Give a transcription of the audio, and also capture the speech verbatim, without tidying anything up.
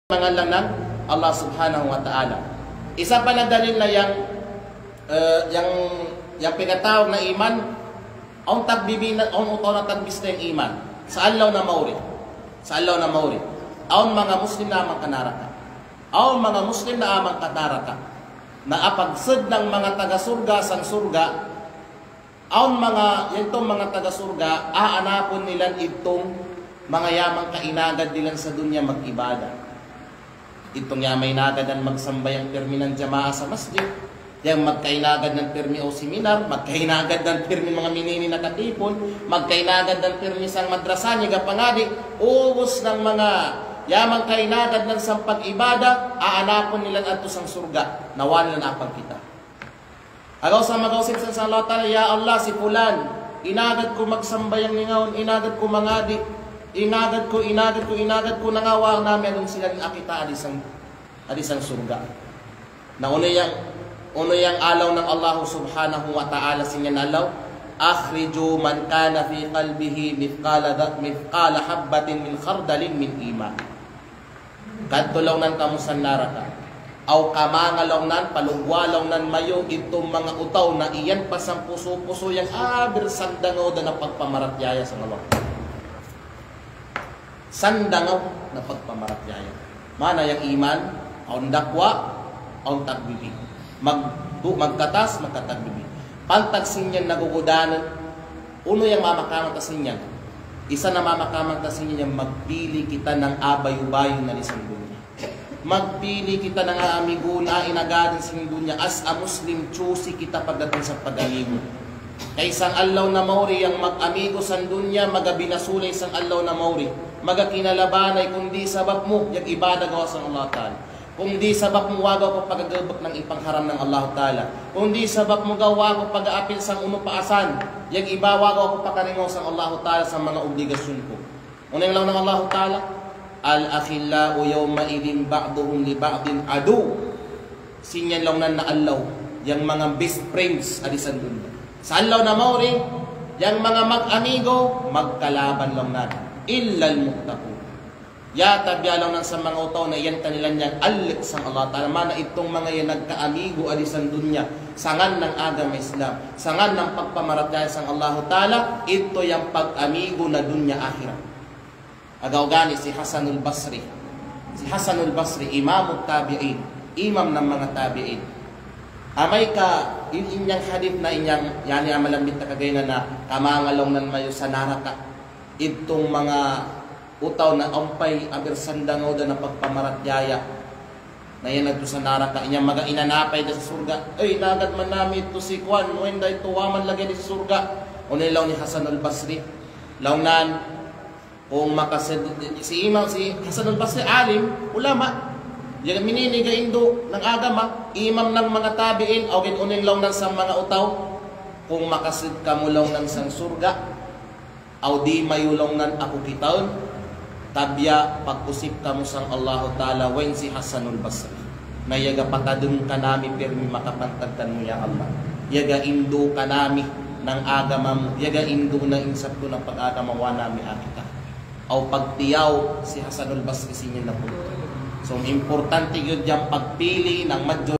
mangalang nan Allah Subhanahu wa Ta'ala. Isa pa na dalil na yang, eh, yang, yang pinatawag na iman, awn tagbibi na, awn utaw na tagbista yang iman. Sa allaw na mauri. Sa allaw na mauri. Awn manga Muslim na aman ka naraka. Awn manga Muslim na aman ka naraka. Na apag sud nang manga taga surga' sang surga', awn manga, yangtu manga taga surga', aanapun nilan idtu manga yaman kainagad nilan sa dunya mag-ibadah. Idtu yaman inagad nan magsambahayang pirmi nan jamaah sa masjid. Yang magkainagad nan pirmi o seminar, magkainagad nan pirmi manga minini nakatipun, magkainagad nan pirmi sang madrasah niya ga pangadi', ubus nang manga yaman kainagad nan sang pag-ibadah, aanapun nilan adtu sang surga', na wala' nilan apagkita. Agaw sa magaw sip sang Allah Ta'ala, "Ya Allah, si fulan, inagad ku magsambahayang ningaun, inagad ku mangadi', inagad ku, inagad ku, inagad ku, nangawa' nami anun sila in akita adi sang, adi sang surga'." Na unu yang, unu yang alaw nang Allah Subhanahu wa Ta'ala sin iyan alaw, "Akhriju man kana fi qalbihi mithqala dha-, mithqala habbatin min khardalin min iman." Kadtu law nan kamu sa naraka. Aw kamanga law nan, palugwa law nan mayu, idtu manga utaw na iyan pa sang pusu-pusu yang abir sandangaw da na pagpamaratiyaya sang Allah. Sandangaw na pagpamaratiyaya. Mana yang iman, awn dakwa', awn tagbibi. Mag-, magkatas, magkatagbibi. Pantag sin iyan nagugudanan, unu yang mamakamanta sin iyan. Isa na mamakamanta sin iyan yang magpili kita nang abayu-bayu na di sang dunya. Magpili kita nang amigun, a inagadan sin dunya, as a Muslim, choosy kita pagdating sa pag-amigu. Kay sang allaw na mauri yang mag-amigu sang dunya, maga binasulay sang allaw na mauri. Maga kinalabanay, kundi sabap mu, yang ibadah gawa sang Allah Ta'ala. Kundi sabap mu wagaw ku pagagabak nang ipangharam nang Allah Ta'ala. Kundi sabap mu gawa ku pag-aapil sang unu paasan. Yang iba wagaw ku pakaringaw sang Allah Ta'ala sa manga obligasyun ku. Unu yang law nang Allah Ta'ala, "Al-akhillau yawma'idhin ba'duhum li ba'din adu." Sin iyan law nan na allaw, yang manga best friends adi sang dunya. Sa allaw na mauri, yang manga mag-amigo, magkalaban law nan. Illal muttaqun. Ya tabiya' law nan sa manga utaw na iyan kanilan yang allik sang Allah Ta'ala. Mana idtu manga yang nagkaamigu adi sang dunya. Sa ngan nang agama Islam. Sa ngan nang pagpamaratiyaya sang Allah Ta'ala. Idtu yang pag-amigu na dunya akhirat. Agaw gani si Hasanul Basri. Si Hasanul Basri, Imamut Tabi'in. Imam nang manga tabi'in. Amay ka in, in yang hadith na in yang, yani amal ambit na kagay na na kamanga law nan mayu sa naraka. Idtu manga utaw na awn pa'in abir sandangaw da na pagpamaratiyaya. Na iyan adtu sa naraka, inya maga inanapay da sa surga'. "Ey, inagad man nami idtu si kuwan, wen da idtu waman lagi' di surga'." Unu law ni Hasanul Basri. Law nan, kung makased, si imam, si Hasanul Basri, alim, ulama. Iyaga minini ga indu' nang agama, imam nang manga tabi'in, aw gin unu law nan sa manga utaw. Kung makased kamu law nan sang surga', aw di mayu law nan aku kitaun, tabiya' pagkusip kamu sang Allahu Ta'ala, wen si Hasanul Basri. Na iyaga patadun kanami pirmi makapantag kanu, ya Allah. Iyaga indu' kanami nang agama mu, iyaga indu' na in sabtu nang pag-agama wa nami akita. Aw pagtiyaw si Hasanul Basri sin iyan na pultu. So, importante giyut yang pagpili nang madyo